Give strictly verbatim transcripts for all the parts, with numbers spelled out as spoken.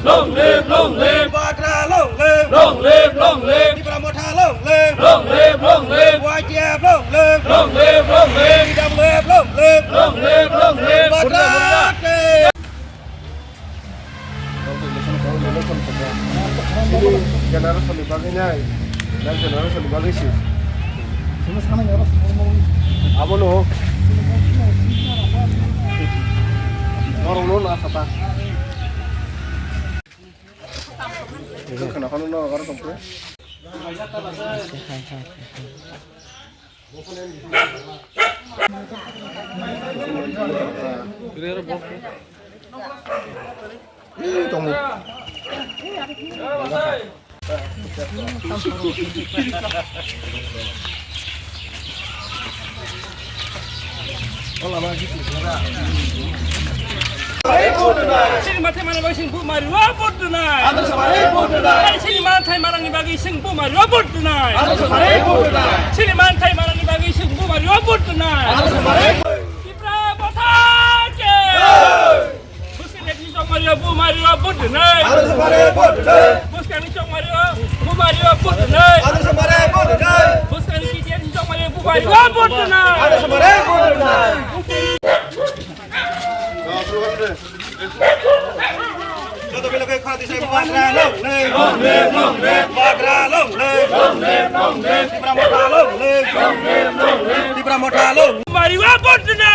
Long live, long live. Bubagra long live. Long live, long live. Tipra Motha long live. Long live, long live. Y T F long live. Long live, long live. T W F long live. Long live, long live. Bubagra long live. Generation ni bagwi nai, next generation ni bagwi si. Abono norok no na sata. Khana khana no agar tongkhe. Tongo. Chini mathai mana bai sing bu mari wa vote dunai. Chini mathai mana ni bagi sing bu mari wa vote dunai. Chini mathai mana ni bagi sing bu mari wa vote dunai. Tipra Motha ke. Buskang ni chongmari wa bu mari wa vote dunai. Buskang ni chongmari wa bu mari wa vote dunai. Buskang ni chongmari wa bu mari wa vote dunai. Joto belok khe khati sai Bubagra long live. Long live, long live. Bubagra long live. Long live, long live. Tipra Motha long live. Long live, long live. Tipra Motha long. Mari wa vote na.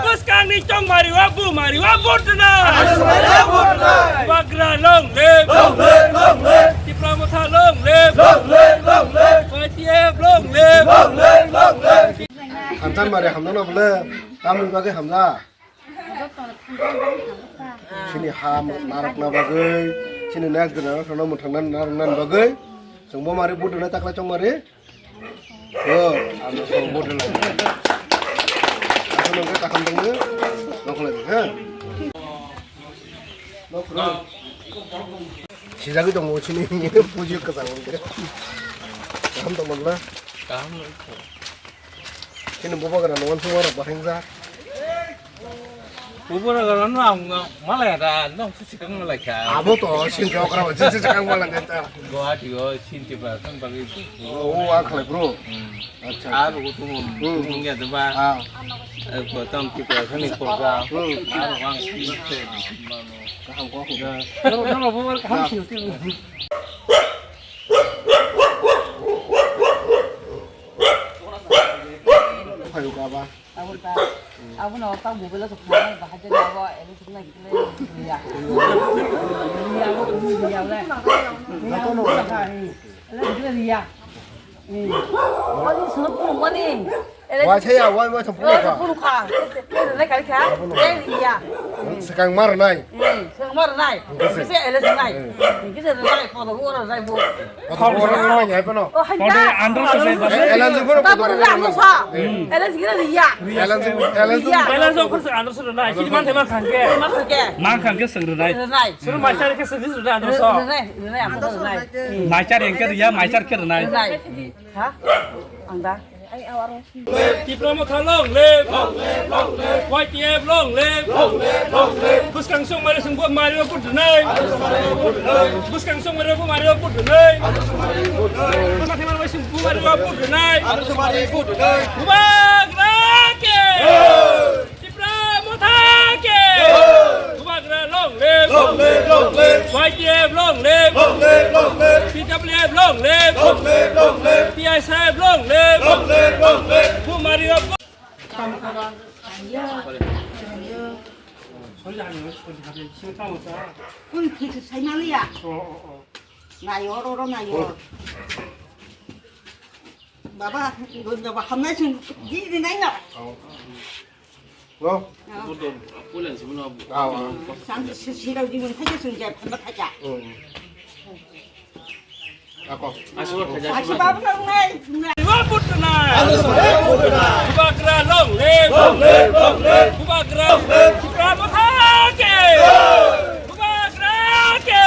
Buskang ni chongmari wa bu mari wa vote na. Bubagra long live. Long live, long live. Tipra Motha long live. Long live, long live. Y T F long live. Long live, long live. Hamchan mari hamjak na bole. Tamni bagwi hamjak. Chini ha narwkna bagwi, chini next generation no mwthangna narwkna bagwi, chwng bo mari vote rwnai takla chong mari. O, ano chwng vote rwnai. Ano nang kaham tongwi, nongkhlai ha. Sijagwi tongo chini puji kwchang. Kaham tongmani ba? Kaham. Chini bubagra no wansuk oro bahai wngja. Bubagra no ang malaya da, nong su sikang malai kha. Abo to sinti okra ba, jisi sikang malai da ta. Guwahati o sinti ba, tang bagi. O, o, a khalai bro. Hmm. Acha. A ro tu mo, hmm, mungya da ba. Ah. Eh, ko tang ti ba, khani ko ga. Hmm. A ro ang si se. Kaham ko ko. Ya. Noro, noro bubagra kaham si. Phaio ka ba? Abo ta, abo no ta mobile o thok thang ba haja na ba, ele thok na gitele ya. Ya, ya, ya, le. Joto no. Ele gitele ya. Ani sunu pung mani. Ele. Wai thaya, wai, wai thong pung ka. Pung ka. Ele kali ka. Ele ya. Sekang mar nai. Hmm, sengma rwnai. Kisa. Kisa ele rwnai. Hmm. Kisa rwnai, podo oro rwnai bo. Podo oro rwnai, hai pano. Oh, hai. Podo ya. Andro sa sai. Eh, elanji pano podo oro rwnai. Ano sa. Hmm. Elanji kira riya. Elanji, elanji. Riya. Elanji ko sa andro sa rwnai. Sini man thema khangke. Man khangke. Man khangke seng rwnai. Rwnai. Suru maichar ke seng rwnai andro sa. Rwnai, rwnai, andro sa rwnai. Maichar engke riya, maichar ke rwnai. Rwnai. Ha? Ang da. Tipra Motha long live! Long live, long live! Y T F long live! Long live, long live! Buskang song mari song bu mari bu dunai! Buskang song mari bu mari bu dunai! Buskang song mari bu mari bu dunai! Bubagra ke! Tipra Motha ke! Bubagra long live! Long live, long live! Y T F long live! Long live, long live! P W F long live! Long live, long live! P S F long live! Long live, long live! Bu mari bu. Kun thik sai maliya. Nayo, oro nayo. Baba, gun baba hamnai sung di di nai na. Lo? Aw, aw. Sam si si rau di mun thaja sung ja, thanda thaja. Hmm. Ako. Asi babu nang nai. Wa put nai. Bubagra long live. Long live, long live. Bubagra. Tipra Motha ke. Bubagra ke.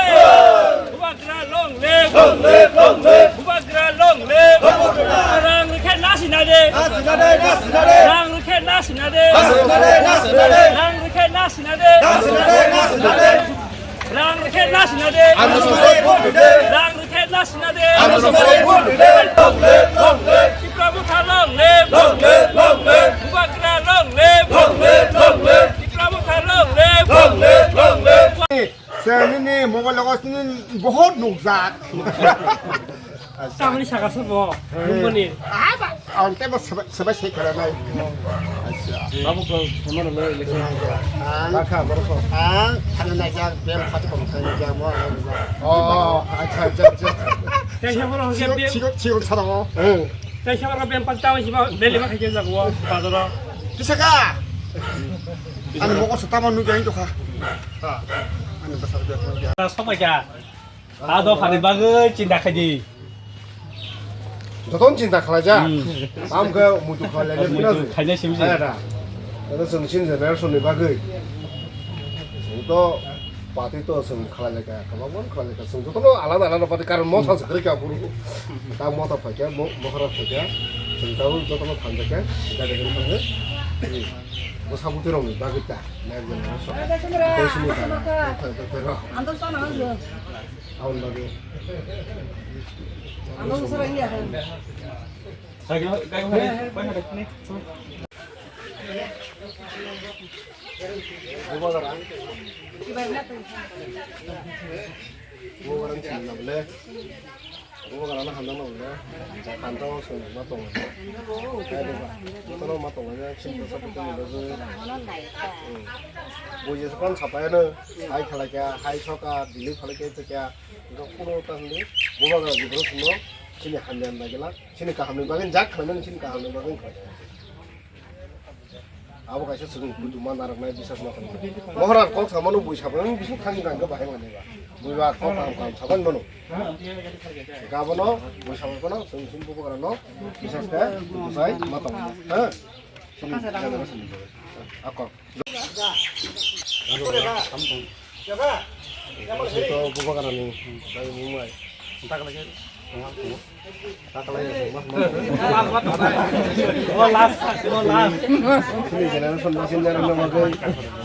Bubagra long live. Long live, long live. Bubagra long live. Long live. Rang rikhe nasi nade. Nasi nade, nasi nade. Rang rikhe nasi nade. Nasi nade, nasi nade. Rang rikhe nasi nade. Nasi nade, nasi nade. Rang rwkhe nasina de. Tipra Motha long live. Bubagra long live. Tipra Motha long live. Sir, nini mobile logo sini bohot nukjak. Tamoni saka se bo. Nungmani. Ang tebo sebai sebai se khara nai. Acha. Babu ko kono lo election. Ang thana nai jak bem pati kono thana jak mo. Oh, acha acha acha. Tei se boro ke bem. Chigo chigo sara mo. Tei se boro bem pati tamo siba beli ma khaje jak wo bazaro. Tisaka. Ani moko se tamo nukjak tokha. Ani basar bia. Sok bai kha. A dophani bagwi chinta khaidi. Jotono chinta khlaijak. Hmm. Tamo khe muitu khlailai Muitu khaina simi se. Kaya da. Ero chwng chini generation ni bagwi. Chwng to party to chwng khlailai kha, kwbangma khlailai kha. Chwng jotono alada alada party karon motha se kwrwi kha phuru. Ta motha phai kha, mo-, mohara phai kha. Chwng tabuk jotono thangjak kha. Gari gari thangwi. Bwsa bwtwi rokni bagwi ta. Next generation. Tei simi ta. Tei simi ta. Ang to sana ang. Aboni bagwi. Bubagra. Bubagra ni simi na bole. Bubagra no hamjak na bole. Hamjak o song ma tongo. Jotono ma tongo. Buji se kon sapayano. Hai khalai kha, hai soka, delete khalai kha, kha. Wngkha phuru ta hwnwi bubagra ni borok chwngno chini hamya nai gila, chini kahamni bagwi jak khlaimani chini kahamni bagwi wngkha. Abo kaisa chwng kuchuma narwknai bisas ma tongkha. Mohra kok samano bui sabani bising thangwi rang khe bahai manwi ba. Bui ba kok kaham kaham sabani mano. Gabono bui sabani phano chwng chini bubagrano bisas khe bujai ma tongo. Ha? Chini generation ni bagwi. Akok. Ito bubagrani bai mumai. Takalai. Takalai. Oh, last, oh, last. Sini generation ni sini generation ni bagwi.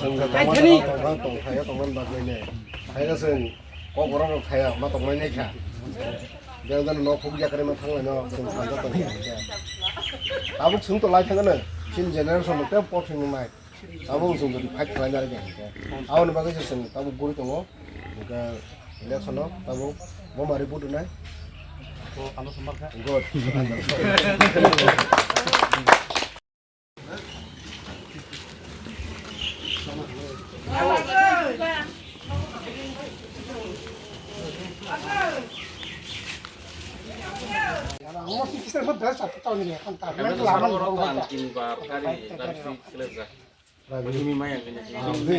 Sengka tongma tongma tongthai tongma bagwi ne. Hai ka seng. Kok borok rok thaya ma tongmai nai kha. Jang jang no phuk yakari ma thanglai no seng thang ka tong. Tabuk sung to lai thang no. Sini generation ni tei pot sing nai. Abo wng chwng jodi fight khlai nai khe. Aboni bagwi se chwng tabuk guri tongo. Hwnkhe election o tabuk bo mari vote rwnai. Good.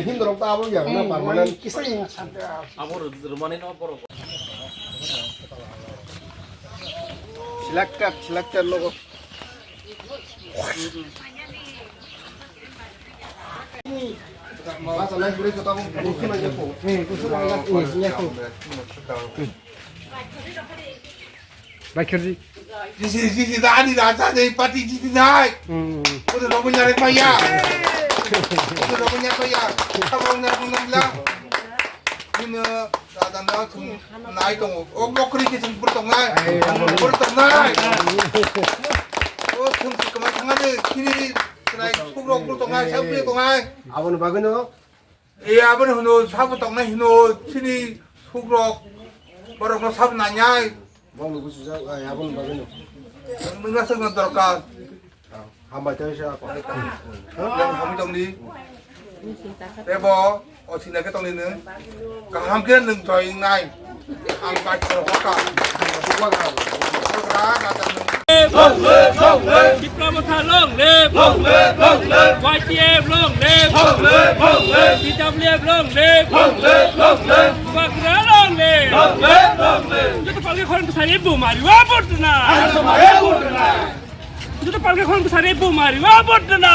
Hindi rok ta abo ya na permanent. Selected, selected logo. Baikherji. Jisi, jisi, da, ani raja de pati jiti nai. Hmm. Odo robo nyare paya. Odo robo nyare paya. Tamo na kung na bila. Ino raja na kung nai tong. O bokri ke sing pur tong nai. Pur tong nai. O sung si kamai tong nai. Kiri trai pur pur tong nai. Sa pur tong nai. Aboni bagwi no. E aboni hwno sabo toknai hwno chini sukrok borokno sabo nainai. Bongni busu jak, ai, aboni bagwino. Nungna sokna dorkar. Hambai tei sa ko. Yang hambai tongdi. Tebo o sina ke tongdi nung. Kaham ke nung joy nai. Ang bai ko hoka. Long live, long live. Tipra Motha long live. Long live, long live. Y T F long live. Long live, long live. T W F long live. Long live, long live. Bubagra long live. Long live, long live. Joto palka khorang bwsari bumari wa vote rwna. Joto palka khorang bwsari bumari wa vote rwna.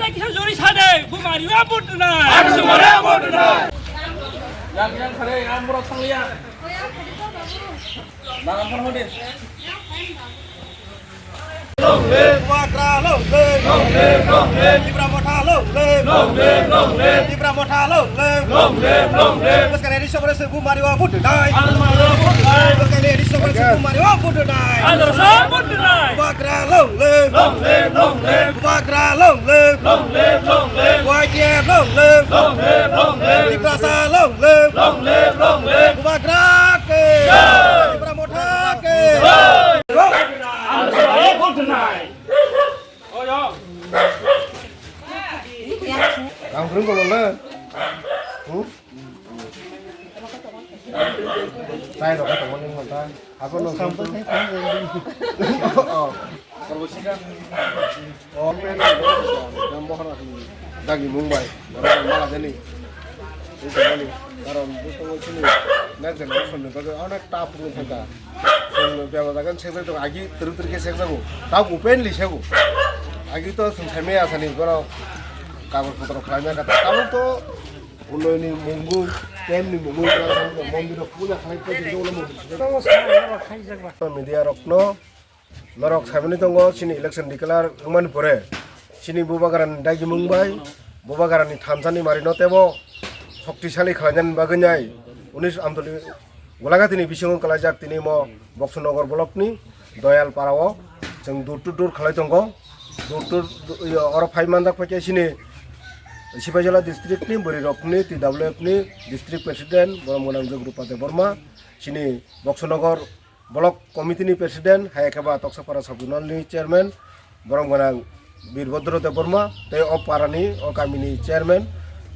Tei kisa jori sade bumari wa vote rwna. Yang, yang khare, yang borok sangliya. Nang phone hodi. Long live! Bubagra long live! Long live, long live! Tipra Motha long live! Long live, long live! Tipra Motha long live! Long live, long live! Bwskang ni ri sokre se bumari o vote dai! Bwskang ni ri sokre se bumari o vote dai! Bubagra long live! Long live, long live! Bubagra long live! Long live, long live! Y T F long live! Long live, long live! Tiprasa long live! Long live, long live! Bubagra ke! Jai! Tipra Motha ke! Jai! Ang kurung ko le. Hmm? Sai ro ka tong ni ta. Ako no. Oh. Oh, men. Yang bohra ni. Dagi Mumbai. Mala jani. Ini jani. Karon busto sini. Next generation ni bagwi onek tough ni thangka. Chwng bebak jagan sekjak tongo, agi twrwk twrwk khe sekjago. Tabuk openly sego. Agi to chwng saimaya asani borok kabor potro khlaina kha. Tabuk to unnoyoni mungwi, temni mungwi, mondirok puja khlai, puja khlai, ulo mondir. Media rokno norok saimani tongo, chini election declare wngmani pore. Chini Bubagrani dagimung bai, Bubagrani thansani marino tebo shoktisali khlainani bagwi nai unis Amtoli Golagatini bisingo kwlaijak tini mo Boksonogor blockni Doyal Parao chwng door to door khlai tongo. Door to door, iyo, oro phai manjak phaikhe chini Sipaijala districtni bwrwirokni T W F ni district president borom gwnang Jogrupa Debbarma, chini Boksonogor Block Committee ni President, hai khe ba Toksapara Sub Zonal ni Chairman, borom gwnang Birbhodro Debbarma, tei o para ni, o kami ni Chairman,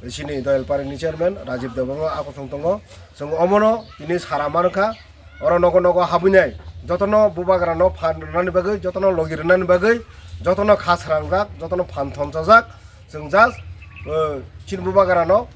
chini Doyalpara ni Chairman, Rajib Debbarma, a kosong tongo. Chwng omono tini sara mankha, oro nogo nogo habwi nai, jotono Bubagra no phan rwnani bagwi, jotono logi rwnani bagwi, jotono kha srangjak, jotono phan thomsajak, Chwng just, eh, chini Bubagrano,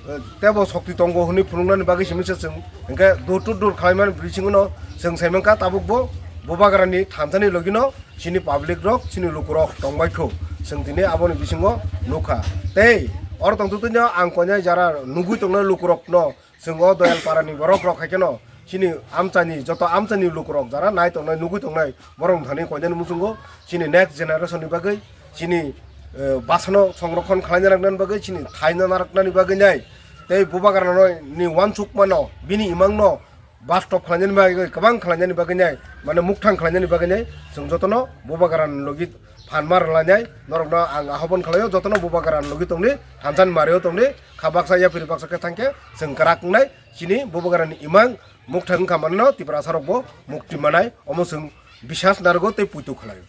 eh, tebo shokti tongo hwnwi phunuknani bagwi simi se chwng hinkhe door to door khlaimani bisingono chwng saimankha tabukbo Bubagrani thansani logino chini public rok, chini lukurok tongbaikho. Chwng tini aboni bisingo nukha. Tei oro tongtwtwino ang koinai jara nugwi tongnai lukurokno Chwng o Doyalparani borok rok hai kheno chini amchaini joto amchaini lukurok jara nai tongnai nugwi tongnai borok thani koinani muchungo chini next generation ni bagwi chini, eh, basano songrokhon khlaina rwknani bagwi chini thaino narwknani bagwi nai tei Bubagrano ni uansukmano bini imangno bastop khlainani bagwi kwbang khlainani bagwi nai mane mukthang khlainani bagwi nai chwng jotono Bubagrani logi phanma rwlainai norokno ang ahobon khlaio jotono Bubagrani logi tongni thansan mario tongni kha baksa yapri baksa khe thangkhe chwng kwrak wngnai. Chini Bubagrani imang mukthang wngkha manno Tiprasarokbo mukti manai, omo chwng bisas narwgo tei puitu khlaio.